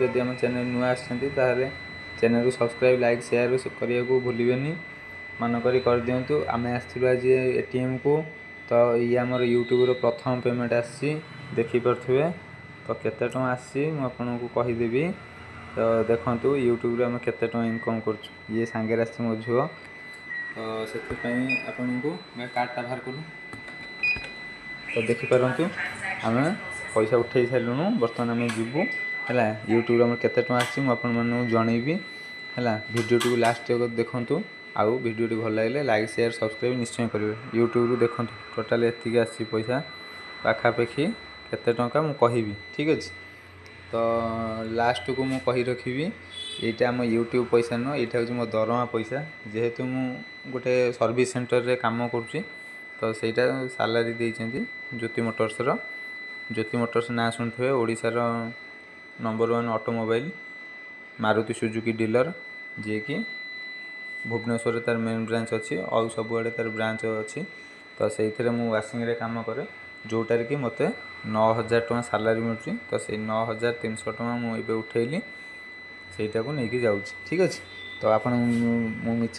ଯଦି ଆମ ଚ୍ୟାନେଲ୍ ନୂଆ ଆସିଛନ୍ତି, ତାହେଲେ ଚ୍ୟାନେଲକୁ ସବସ୍କ୍ରାଇବ୍, ଲାଇକ୍, ସେୟାର କରିବାକୁ ଭୁଲିବେନି, ମନ କରି କରିଦିଅନ୍ତୁ। ଆମେ ଆସିଥିଲୁ ଆଜି ଏଟିଏମ୍କୁ। ତ ଇଏ ଆମର ୟୁଟ୍ୟୁବ୍ର ପ୍ରଥମ ପେମେଣ୍ଟ ଆସିଛି, ଦେଖିପାରୁଥିବେ। ତ କେତେ ଟଙ୍କା ଆସିଛି ମୁଁ ଆପଣଙ୍କୁ କହିଦେବି। ତ ଦେଖନ୍ତୁ, ୟୁଟ୍ୟୁବ୍ରୁ ଆମେ କେତେ ଟଙ୍କା ଇନକମ୍ କରୁଛୁ। ଇଏ ସାଙ୍ଗରେ ଆସିଛି ମୋ ଝିଅ। ତ ସେଥିପାଇଁ ଆପଣଙ୍କୁ କାର୍ଡ଼ଟା ବାହାର କଲୁ। ତ ଦେଖିପାରନ୍ତୁ, ଆମେ ପଇସା ଉଠେଇ ସାରିଲୁଣୁ, ବର୍ତ୍ତମାନ ଆମେ ଯିବୁ। ହେଲା, ୟୁଟ୍ୟୁବ୍ରୁ ଆମର କେତେ ଟଙ୍କା ଆସିଛି ମୁଁ ଆପଣମାନଙ୍କୁ ଜଣେଇବି। ହେଲା, ଭିଡ଼ିଓଟିକୁ ଲାଷ୍ଟ ଦେଖନ୍ତୁ ଆଉ ଭିଡ଼ିଓଟି ଭଲ ଲାଗିଲେ ଲାଇକ୍, ସେୟାର, ସବସ୍କ୍ରାଇବ୍ ନିଶ୍ଚୟ କରିବେ। ୟୁଟ୍ୟୁବ୍ରୁ ଦେଖନ୍ତୁ, ଟୋଟାଲ୍ ଏତିକି ଆସିଛି ପଇସା, ପାଖାପାଖି କେତେ ଟଙ୍କା ମୁଁ କହିବି। ଠିକ୍ ଅଛି, ତ ଲାଷ୍ଟକୁ ମୁଁ କହି ରଖିବି, ଏଇଟା ଆମ ୟୁଟ୍ୟୁବ୍ ପଇସା ନୁହଁ, ଏଇଟା ହେଉଛି ମୋ ଦରମା ପଇସା। ଯେହେତୁ ମୁଁ ଗୋଟେ ସର୍ଭିସ୍ ସେଣ୍ଟରରେ କାମ କରୁଛି, ତ ସେଇଟା ସାଲାରୀ ଦେଇଛନ୍ତି ଜ୍ୟୋତି ମୋଟର୍ସର। ଜ୍ୟୋତି ମୋଟର୍ସ ନାଁ ଶୁଣିଥିବେ, ଓଡ଼ିଶାର number 1 automobile Maruti Suzuki dealer, ଯିଏକି ଭୁବନେଶ୍ୱରରେ ତା'ର ମେନ୍ ବ୍ରାଞ୍ଚ ଅଛି ଆଉ ସବୁଆଡ଼େ ତା'ର ବ୍ରାଞ୍ଚ ଅଛି। ତ ସେଇଥିରେ ମୁଁ ୱାସିଂରେ କାମ କରେ, ଯେଉଁଟାରେ କି ମୋତେ 9000 ଟଙ୍କା ସାଲାରୀ ମିଳୁଛି। ତ ସେଇ 9300 ଟଙ୍କା ମୁଁ ଏବେ ଉଠେଇଲି, ସେଇଟାକୁ ନେଇକି ଯାଉଛି। ଠିକ୍ ଅଛି, ତ ଆପଣ ମୁଁ ମିଛ